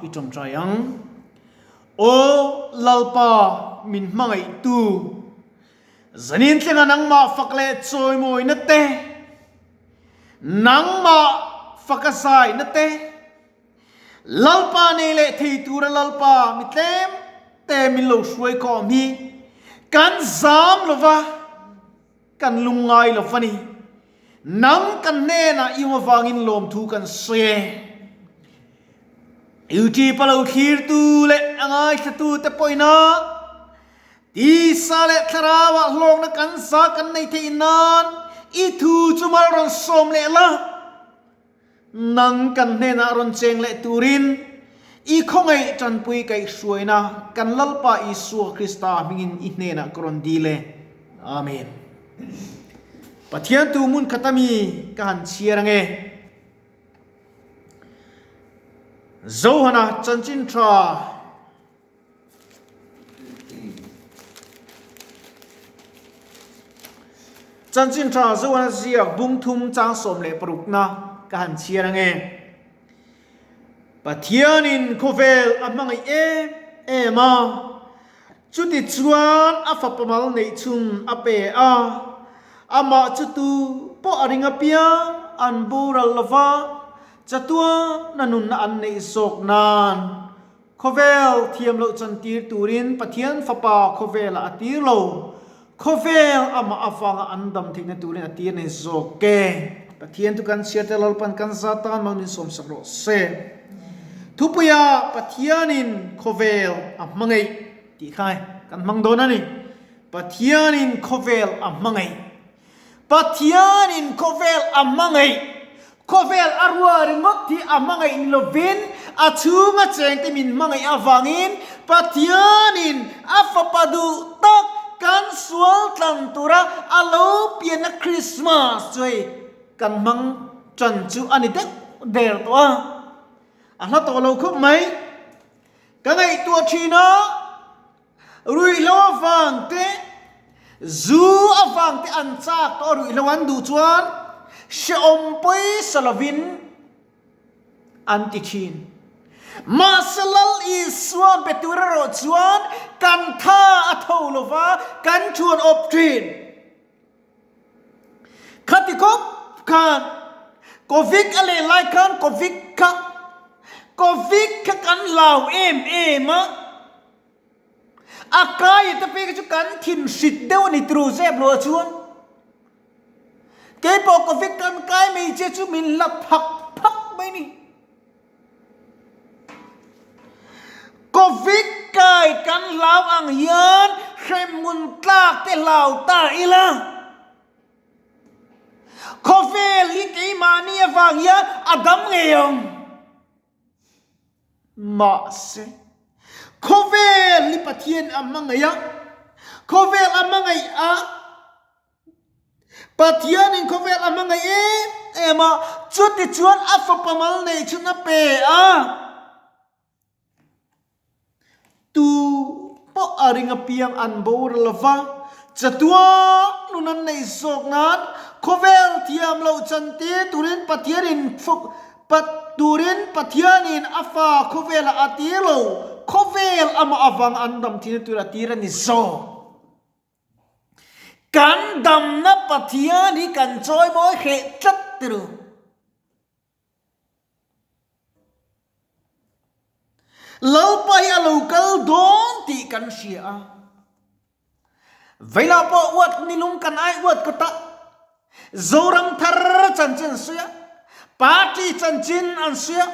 I tawngtai ang. Aw Lalpa min hmangaihtu, zanin thlenga nangmah fak leh chawimawina te, nangmah faka zaina te, Lalpa nei leh thei tura Lalpa mi tlem te min lo hruai khawm hi kan zam lova, kan lungngai lo va ni. Nang kan hnenah i awm avangin lawmthu kan sawi e. YouTube a lo thlirtu leh a ngaithlatu te pawhin a tisa leh thlarauah hlawkna kan za kan nei theih nan i thu chu mal rawn sawm leh la. Nang kan hnenah rawn cheng leh turin i khawngaih tanpui kaihhruaina kan Lalpa Isua Krista hmingin i hnenah ka rawn dil e. Amen. Pathian tu hmun khat ami ka han chhiar ange. Zohana chanchin tha. Chanchin tha Zohana ziak bung thum chang 16na ka han chhiar ange. Pathianin khawvel a hmangaih em em a, chuti chuan a fapa mal neih chhun a pe a, amah chu tu pawh a ring apiang an boral lova, chatuana nunna an neih zawk nan. Khawvel thiam loh chantir turin Pathian Fapa khawvelah a tir lo. Khawvel amah avanga an dam theihna turin a tir nei zawk e. Pathian chu kan chhiar te Lalpan kan za tan mal min sawmsak rawh se. Thupuia Pathianin khawvel a hmangaih tih kha kan hmang dawn a ni. Pathianin khawvel a hmangaih. Pathianin khawvel a hmangaih, khawvel a rua ringawt hi a hmangaih ni lovin a chhunga chengte min hmangaih avangin Pathianin a fapa duh tak kan sual tlang tura a lo pianna Krismas chu hei kan hmang tan chu a ni deuh der tawh a, a hla tawh lo khawp mai. Ka ngaihtuah thin a. Ruihhlo avang te, zu avang te an chak tawh a, ruihhlo an duh chuan hrehawm pawisa lovin an ti thin. Mahse Lal Isua be tur erawh chuan kan tha a tho lova, kan thuan awp thin. Khati khawp khan Covid a leh lai khan Covid kha Covid kha kan hlau em em a, a kai te phei kha chu kan thin hrit deuh a ni turu zep lo ah chuan keipawh Covid kan kai mai che chu min la phak phak mai a ni. Covid kai kan hlau ang hian hremhmun tlak te hlau ta ila. Khawvel hi keimahni avang hian a dam ngei ang. Mahse, khawvel hi Pathian a hmangaih a, khawvel a hmangaih a, Pathianin khawvel a hmangaih em em a, chutichuan a fapa mal neih chhun a pe a. Tu pawh a ring apiang an boral lova, chatua nun an neih zawk nan khawvel thiam loh chantir turin Pathianin turin Pathianin a fa khawvelah a tir lo, khawvel amah avanga an dam thihna tur a tir a ni zawk. Kan damna Pathian hi kan chawi mawi hreh tlat ti ru. Lalpa hi a lo kal dawn tih kan hria a. Veilah pawh uat nilung kan ai uat kawt a. Zoram thar chanchin an sawi a, party chanchin an sawi a.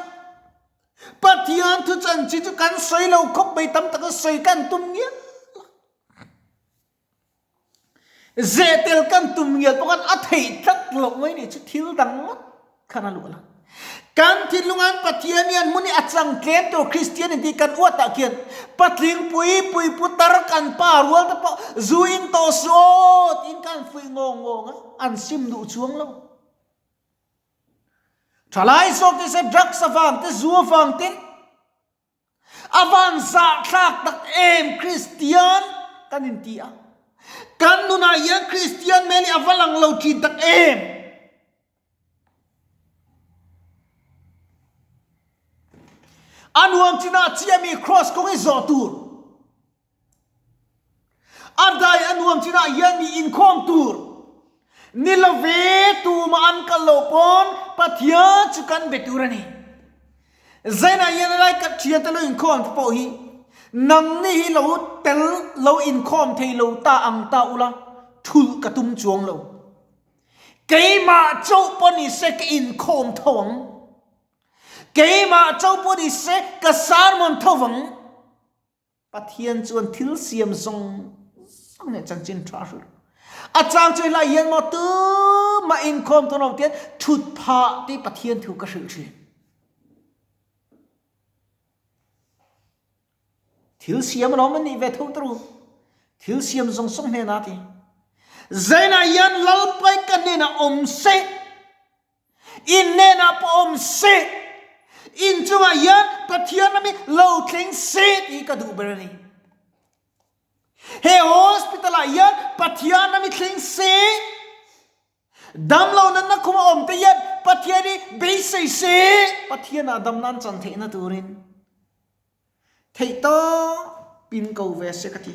Pathian thu chanchin chu kan sawi lo khawp mai tam tak a sawi kan tum ngial a. Zehtel kan tum ngial pawh khan a theih tlat loh mai nih chu thil dang ngawt khan a luah la. Kan thinlungan Pathian hian hmun hi a chang tlem tur Kristian in tih kan uat ah khian patling pui pui putar kan pa rual te pawh zu in tawh suh aw tiin kan fuih ngawng ngawng a, an sim duh chuang lo. Thalai zawk te se drugs avang te zu avang te A van zahthlak tak em Kristian kan inti a, kan nunah hian Kristian hmel hi a va lang lo thin tak em? A nuam chinah chiah mi Kraws kawng i zawh tur. A dai a nuam chinah hian mi inkhawm tur. Ni love tumah an kal loh pawn Pathian chu kan be tur a ni. Zainah hian lai ka thiante lo inkhawm te pawh hi nangni hi lo tel lo inkhawm thei lo ta ang ta ula thulh ka tum chuang lo. Keimah chauh pawh ni se ka inkhawm tho ang. Keimah chauh pawh ni se ka sermon tho vang. Pathian chuan thil siam zawng zawng leh chanchin tha hrilh. A chang chu helai hian maw tumah inkhawm tawn lo tian thut phah tih Pathian thu ka hrilh thin. Thil siam alawm an nih ve tho turu. Thil siam zawng zawng hnenah ti. Zainah hian Lalpai ka hnenah awm se. In hnenah pawh awm se. In chungah hian Pathian ram hi lo thleng se tih hi ka duh ber a ni. He hospital ah hian Pathian ram hi thleng se. Damlo natna khum a awm te hian Pathian hi beisei se. Pathian ah damna an chan theihna turin theih tawp in ko ve se ka ti.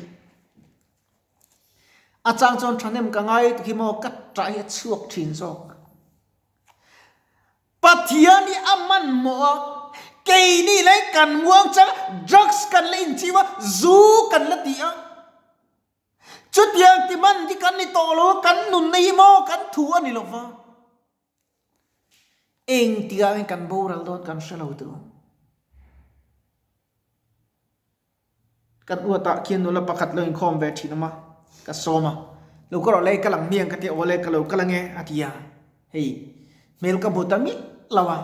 A chang chuan thahnem ka ngai ti khi maw ka tah hi a chhuak thin zawk. Pathian hi a hmanhmawh a, keini leh kan muang chang drugs kan la inchiu a, zu kan la ti a. Chutiang ti hman hi kan ni tawh lo a, kan nunna hi maw kan thu a ni lo va. Engtikah nge kan boral dawn kan hre lo tu. Kan uatah khian nula pakhat lo inkhawm ve thin awm a, ka sawm a, lo ka rawh le ka lang hmiang ka ti a, awle ka lo kal ange a ti a, hei hmel ka hmu ta miah lo a,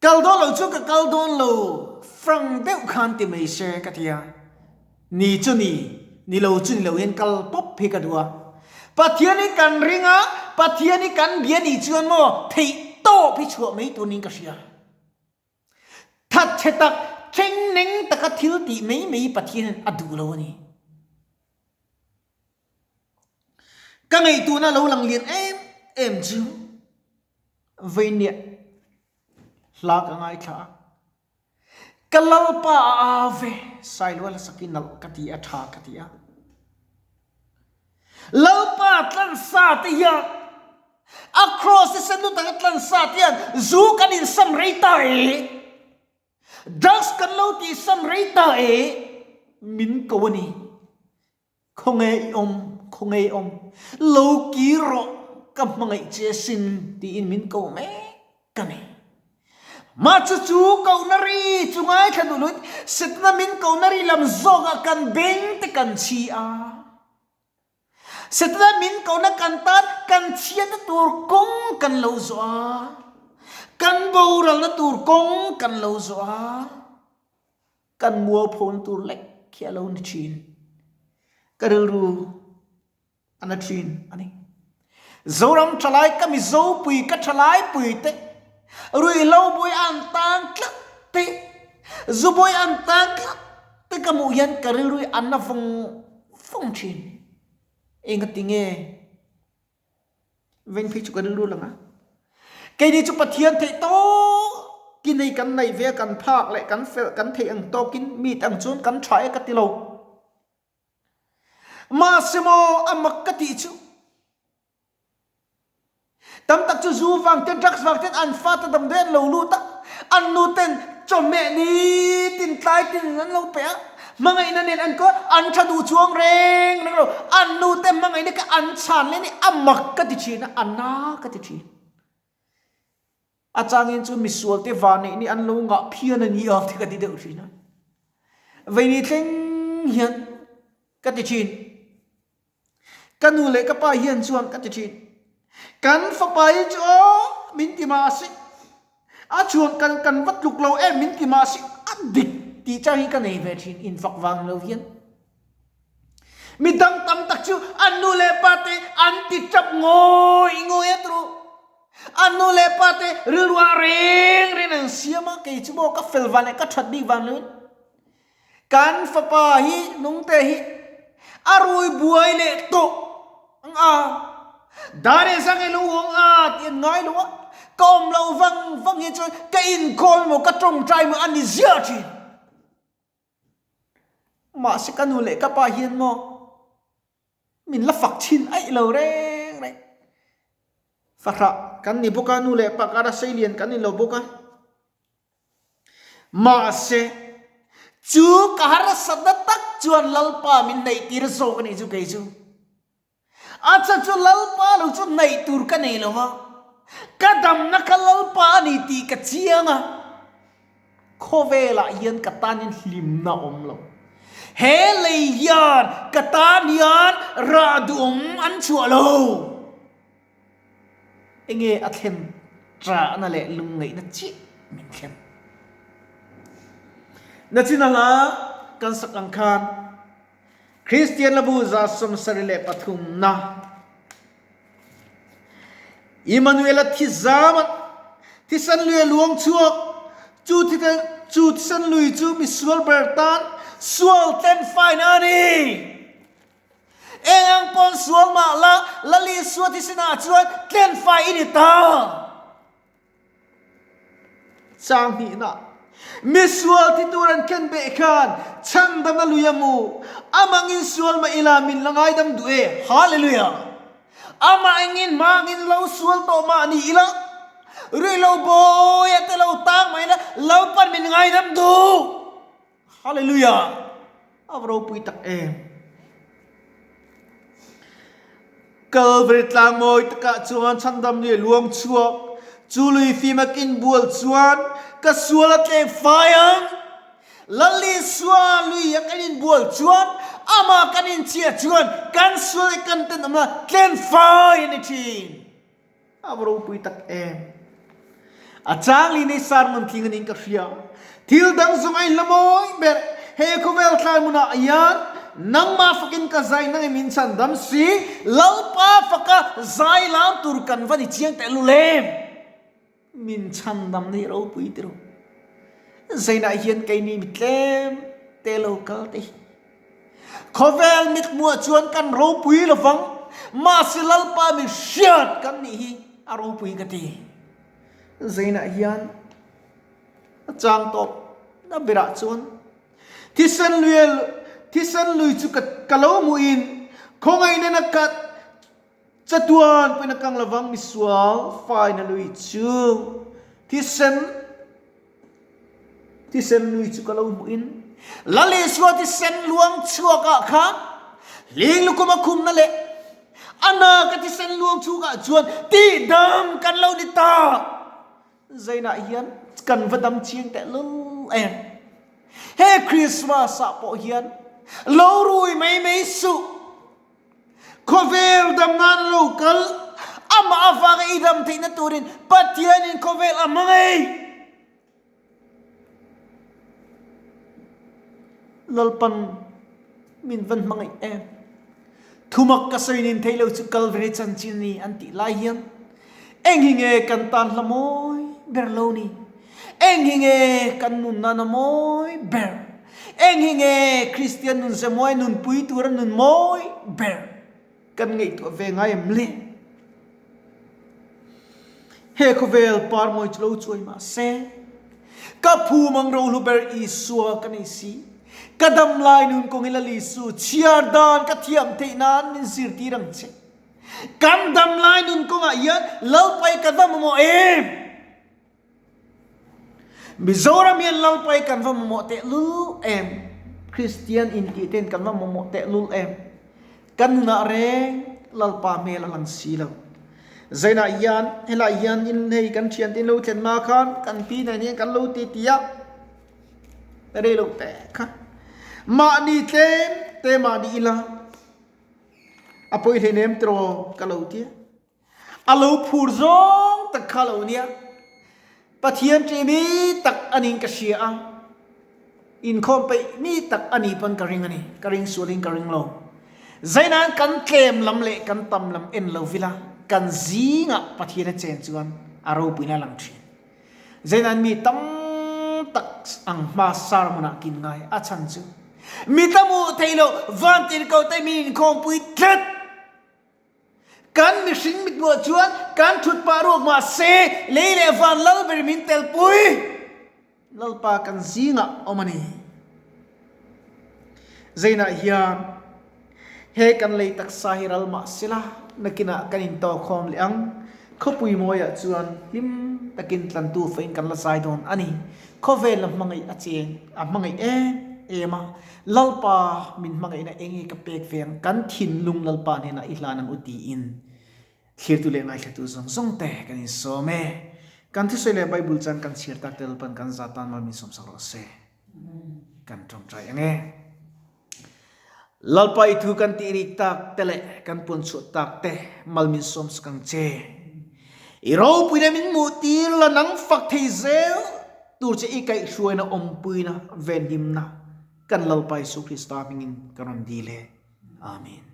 kal dawn lo chu ka kal dawn lo frank deuh khan ti mai se ka ti a, ni chu ni, ni lo chu ni lo hian kal pawp hi ka duh a, Pathian hi kan ring a, Pathian hi kan bia nih chuan maw theih tawp hi chhuah mai tur niin ka hria. Thatchhe tak, thleng neng taka thil tih mai mai Pathianin a duh lo a ni. Ka ngaihtuahna lo lang lian em em chu Veinia hla ka ngaithla a, Ka Lalpa a au ve, Sailuala sakin nalh ka ti a, tha ka ti a. Lalpa tlansa te hian a cross te sen lutak a tlansa te hian zu kan insam rei ta e, drugs kan lo tihsam rei ta e, min ko a ni. Khawnge i awm, khawnge i awm, lo kir rawh ka hmangaih che sin tiin min ko mek a ni. Mah chu chu kohna ri chu ngaithla duh loin Setana min kohna ri lam zawkah kan beng te kan chhi a. Setana min kohna kan tan kan chhiatna tur kawng kan lo zawh a, kan boralna tur kawng kan lo zawh a, kan mualphona tur lek hi a lo ni thin. Ka rilru. A na thin a ni. Zoram thalai ka Mizo pui ka thalai pui te, ruihhlo bawi an tang tlat te, zu bawi an tang tlat te ka hmuh hian ka rilru hi a na vawng vawng thin. Engati nge veng phei chu ka rilru lang a. Keini chu Pathian theih tawkin hei kan neih ve a, kan phak leh kan fel kan theih ang tawkin mi te ang chuan kan tha e ka ti lo. Mahse maw a mak ka tih chu tam tak chu zu vang ten drugs vang ten an fate damdawi an lo lut a, an nu ten chawhmeh nitin tlai tin an lo pe a, hmangaihna nen an kaw an tha duh chuang reng reng lo, an nu te hmangaihna kha an chhan leh ni a mak ka ti thin a, a na ka ti thin. A changin chu misual te van neih ni an lo ngah phian a ni a ti ka ti deuh thin a. Veini thleng hian ka ti thin. Ka nu leh ka pa hian chuan ka ti thin. Kan fapa hi chu aw min ti mah si. A chhuan kan kan va tluk lo em min ti mah si. A dik tih chang hi ka nei ve thin infak vang lo hian. Mi dang tam tak chu an nu leh pa te an ti tap ngawih ngawih a turu. An nu leh pa te rilru ah reng reng an siam a, kei chu maw ka fel van leh ka that bik vang loin kan fapa hi nungte hi a rui buai leh tawh ang a, Daniel sang e lo uang a tih an ngai lo a. Ka awm loh vang vang hi chuan ka inkhawm emaw ka tawngtai emaw a ni ziah thin. Mahse ka nu leh ka pa hian maw min la fak chhin aih lo reng reng. Fahrah kan ni bawk a, nu leh pa kara sei lian kan ni lo bawk a. Mahse chu ka harsatna tak chuan Lalpa min neih tir zawk a nih chu kei chu. A chhan chu Lalpa lo chu hnaih tur ka nei lo va, ka damna kha Lalpa a ni tih ka chiang a, khawvelah hian ka tanin hlimna a awm lo. He lei hian ka tan hian rah duhawm an chhuah lo. Enge a thlen ṭahna leh lungngaihna chiah min thlen. Nachin a hla kan sak ang khan. Kristian Labu 73 na Immanuela thi zam a, thisen lui a luang chhuak. Chu chu thisen lui chu misual ber tan sual tlen faina a ni. Eng ang pawn sual mah la, Lal Isua thisenah chuan tlen fai i ni ta. Chang hnihna, Misual thi tur an ken beh khan chhandam a lui a mu. Amah ngin sual mah ila min la ngaidam duh e. Hallelujah! Amah engin hma ngin lo sual tawh mah ni ila, rih lo bawi a te lo tang mah ila Lalpan min ngaidam duh. Hallelujah! A va ropui tak em! Kalvari tlang mawi takah chuan chhandam leh luang chhuak chu lui fim a kin bual chuan ka sual a tleng fai ang. Lal Isua lui a kan inbual chuan amah kan inchhiah chuan kan sual leh kan tenawmna tlen fai a ni thin. A va ropui tak em. A chang li nei sermon tling anin ka hria. Thil dang zawng a inla mawi ber. He khawvel thlai hmunah hian nangmah fakin ka zai nang i min chhan dam si. Lalpa faka zai lam tur kan va ni chiang teh lul em. Min chhan dam na hi ropui ti ru. Zainah hian keini mi tlem te lo kal te hi. Khawvel mithmuah chuan kan ropui lovang, mahse Lalpa mi hriat kan nih hi a ropui ka ti. Zainah hian a chang tawp na berah chuan thisen lui thisen lui chu ka ka lo hmuhin khawngaihna na khat chatuan pawhin a kang lovang misual faina lui chu thisen Thisen lui chu ka lo hmuhin Lal Isua thisen luang chhuakah khan hling lukhum a khumna leh a na ka thisen luang chhukah chuan tihdam kan lo ni ta. Zainah hian kan va dam chiang teh lul em. He Christmas ah pawh hian lo rui mai mai suh. Khawvel dam nan lo kal, amah avanga i dam theihna turin Pathianin khawvel a hmang ei. Lalpan min van hmangaih em. Thumak ka sawi nin thei lo chu Kalvari chanchin ni an tih lai hian eng hi nge kan tan hla mawi ber lo ni? Eng hi nge kan nun nana mawi ber? Eng hi nge Kristian nun ze mawi nunpui tura nun mawi ber kan ngaihtuah ve ngai em le? He khawvel par mawi chu lo chuai mah se, ka phum ang rohlu ber Isua ka nei si. Ka dam lai nun kawng i Lal Isu chhiar dan ka thiam theih nan min zirtir ang che. Kan dam lai nun kawngah hian Lalpai ka va mamawh em? Mizoram hian Lalpai kan va mamawh tehlul em? Kristian intih ten kan va mamawh tehlul em? Kan nunah reng Lalpa hmel a lang si lo. Zainah hian helai hian in hei kan thian te in lo thlen hma khan kan pi nen hian kan lo ti ti a, rei lo te kha mahni tlem te mahni ila a pawi hleinem tiraw ka lo ti a. A lo phur zawng tak kha lo nia. Pathian ṭih mi tak a niin ka hria a, inkhawm peih mi tak a nih pawn ka ring a ni. Ka ring sualin ka ring lo. Zaina'n kan tlem lam leh kan tam lam en lo vila kan zingah Pathian a chen chuan a ropuina a lang ṭhin. Zaina'n mi tam tak ang hma sermon ah kin ngai a chhan chu mi tla hmuh theih loh vantirhkoh te min inkhawmpui tlat. Kan mihring mithmuh chuan kan thut pah ruak mah se, lei leh van lal ber min telpui. Lalpa kan zingah awm a ni. Zeinah hian he kan lei taksa hi ral mah sela, nakinah kan intawkhawm leh ang. Khawpui mawiah chuan hlim takin tlantu fain kan la zai dawn a ni. Khawvel a hmangaih a cheng, a hmangaih em em a. Lalpa min hmangaihna enge ka pek ve ang, kan thinlung Lalpa hnenah i hlan ang u tiin Thlirtu leh ngaithlatu zawng zawng te kan insawm e. Kan thusawi leh Bible chuan kan chhiar tak te Lalpan kan za tan mal min sawmsak rawh se. Kan tawngtai ang e. Lalpa i thu kan tih rik tak te leh kan puan chhuah tak te mal min sawmsak ang che. I ropuina min hmuh tir la nang fak thei zel tur che i kaihhruaina awmpuina venhimna kan Lalpa Isu Krista hmingin ka rawn dil e. Amen.